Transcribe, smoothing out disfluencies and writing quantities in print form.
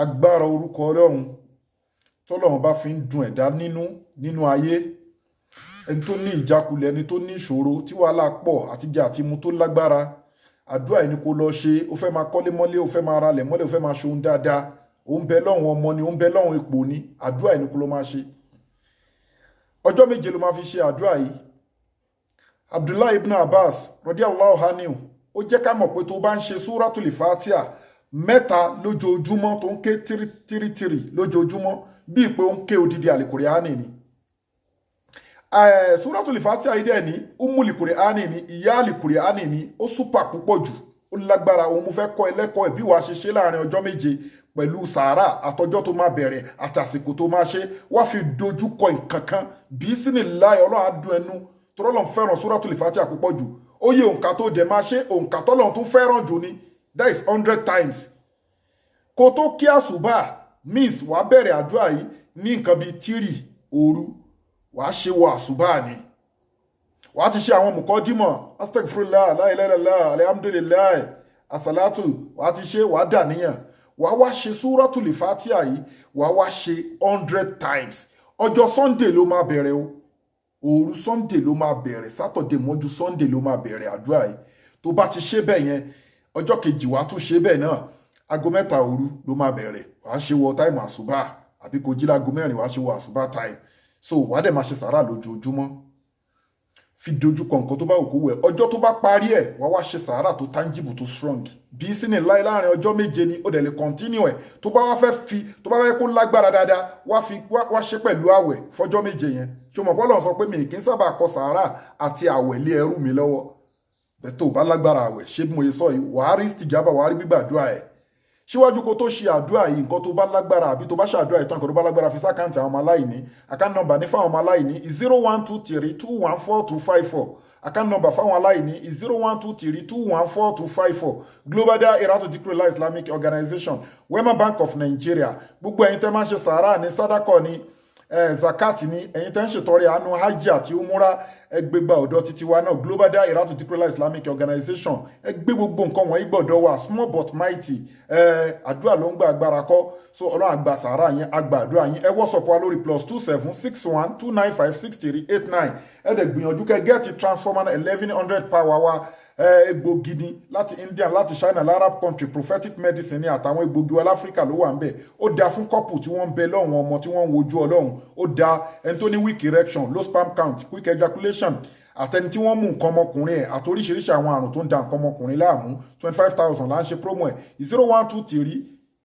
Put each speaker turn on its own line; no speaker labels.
Agbára orúkọ Ọlọ́run tọ́lọ́run bá fi ń dun ẹ̀dá nínú nínú ayé, ẹni tó ní ìjákulẹ̀, ẹni tó ní ìṣòro tí wàhálà pọ̀, àtijẹ àti mu tó lágbára, àdúrà yìí ni kó lọ ṣe. Ó fẹ́ máa kọ́lé mọ́lé, ó fẹ́ máa ralẹ̀ mọ́lé, ó fẹ́ máa ṣohun dáadáa, ó ń bẹ lọ́hùn ọmọ ni, ó ń bẹ lọ́hùn ipò ni, àdúrà yìí ni kó lọ máa ṣe. Ọjọ́ 7 ló máa fi ṣe àdúrà yìí. Abdullahi ibn Abbas radiyallahu anhu, ó jẹ́ ká mọ̀ pé tó bá ń ṣe Súrátùlì Fatiha mẹ́ta lójoojúmọ́, tó ń ké three three three lójoojúmọ́, bíi pé ó ń ké odidi Àlìkùránì ni. Súrátùlì Fatiha yìí dẹ̀ ní Umul Kùránì ní, ìyá Àlìkùránì ní, ó super púpọ̀ jù, ó lágbára. Òun mo fẹ́ kọ́ ẹlẹ́kọ̀ọ́ ẹ̀ bí wàá ṣe ṣe láàrin ọjọ́ 7 pẹ̀lú sàárà, àtọjọ́ tó máa bẹ̀rẹ̀ àtàsìkò tó máa ṣe, wá fi dojú kọ nǹkan kan bí sínú láì. Ọlọ́run á dún ẹnu tọ́lọ́run fẹ́ràn Súrátùlì Fatiha púpọ̀ jù. Ó yẹ òǹkà tó dẹ̀ máa ṣe, òǹkà tọ́lọ́run tún fẹ́ràn jù ni, that is 100 times. Kó tó kí àsùbà means wàá bẹ̀rẹ̀ àdúrà yìí ní nǹkan bíi 3 òru, wàá ṣe wọ àsùbà ni, wàá ti ṣe àwọn mùkọ́dímọ̀, astagfirullah, la ilaha illallah, alhamdulillah, asalatu, wàá ti ṣe, wàá dà níyàn, wàá wá ṣe Súrátùlì Fatiha yìí, wàá wá ṣe 100 times. Ọjọ́ Sunday ló máa bẹ̀rẹ̀ o. Òru Sunday ló máa bẹ̀rẹ̀, Saturday mọ́jú Sunday ló máa bẹ̀rẹ̀ àdúrà yìí. Tó bá ti ṣe bẹ́ẹ̀ yẹn, ọjọ́ kejì wàá tún ṣe bẹ́ẹ̀ náà. Aago 3 òru ló máa bẹ̀rẹ̀, wàá ṣe wọ time àsùbà, àbí kò jí láago 4, wàá ṣe wọ àsùbà time. So wàá dẹ̀ máa ṣe sàrà lójoojúmọ́, fi dojú kọ nǹkan tó bá òkú wẹ̀. Ọjọ́ tó bá parí ẹ̀, wàá wá ṣe sàárà tó tangible, tó strong, bí sínú láì. Láàrin ọjọ́ 7 ni, ó dẹ̀ lè continue ẹ̀. Tó bá wá fẹ́ fi, tó bá fẹ́ kó lágbára dáadáa, wá fi wá ṣe pẹ̀lú àwẹ̀ fọjọ́ 7 yẹn. Ṣé o mọ̀ bọ́lọ̀ sọ pé mi kì í sábà kọ sàárà àti àwẹ̀ lé ẹrú mi lọ́wọ́? Bẹ́ẹ̀ tó bá lágbára àwẹ̀, ṣé bí mo ṣe sọ yìí, wàá rí stìjábà, wàá rí gbígbàdúrà ẹ̀. Síwájú kó tó ṣe àdúrà yìí, nǹkan tó bá lágbára, àbí tó bá ṣàdúrà yìí tán, nǹkan tó bá lágbára, fi sí account àwọn ọmọ aláìní. Account number ní fáwọn ọmọ aláìní, 0123214254. Account number fáwọn aláìní, 0123214254, Global Dahiratu Dhikrlahi Islamic Organization, Wema Bank of Nigeria. Gbogbo ẹ̀yin tẹ́ máa ń ṣe sàárà ní sádàkọ̀ ní zakat ní, ẹ̀yin tẹ́ ń ṣètọrẹ àánú hajj àti umura, ẹ gbé gba ọ̀dọ̀ títí wa náà, Global Dahiratu Dhikrlahi Islamic Organization. Ẹ gbé gbogbo nǹkan wọ̀nyí gbọ̀dọ̀ wa, small but mighty. Àdúrà ló ń gba, agbára kọ́. So Ọlọ́run àgbà sàárà yín, àgbà àdúrà yín. Ẹ WhatsApp wa lórí +27612956389. Ẹ dẹ̀ gbìyànjú kẹ́ get transformer 1100 power wa, egbògi ni láti India, láti China, Arab country, prophetic medicine ni, àtàwọn egbògi wa láfíríkà ló wà ń bẹ̀. Ó dáa fún couple tí wọ́n ń bẹ lọ́hùn ọmọ, tí wọ́n ń wojú Ọlọ́run. Ó dáa ẹni tó ní weak erection, low sperm count, quick ejaculation, àtẹni tí wọ́n mú nǹkan ọmọkùnrin ẹ̀, àti oríṣiríṣi àwọn àrùn tó ń da nǹkan ọmọkùnrin láàmú. 25,000 là ń ṣe promo ẹ̀. 0123.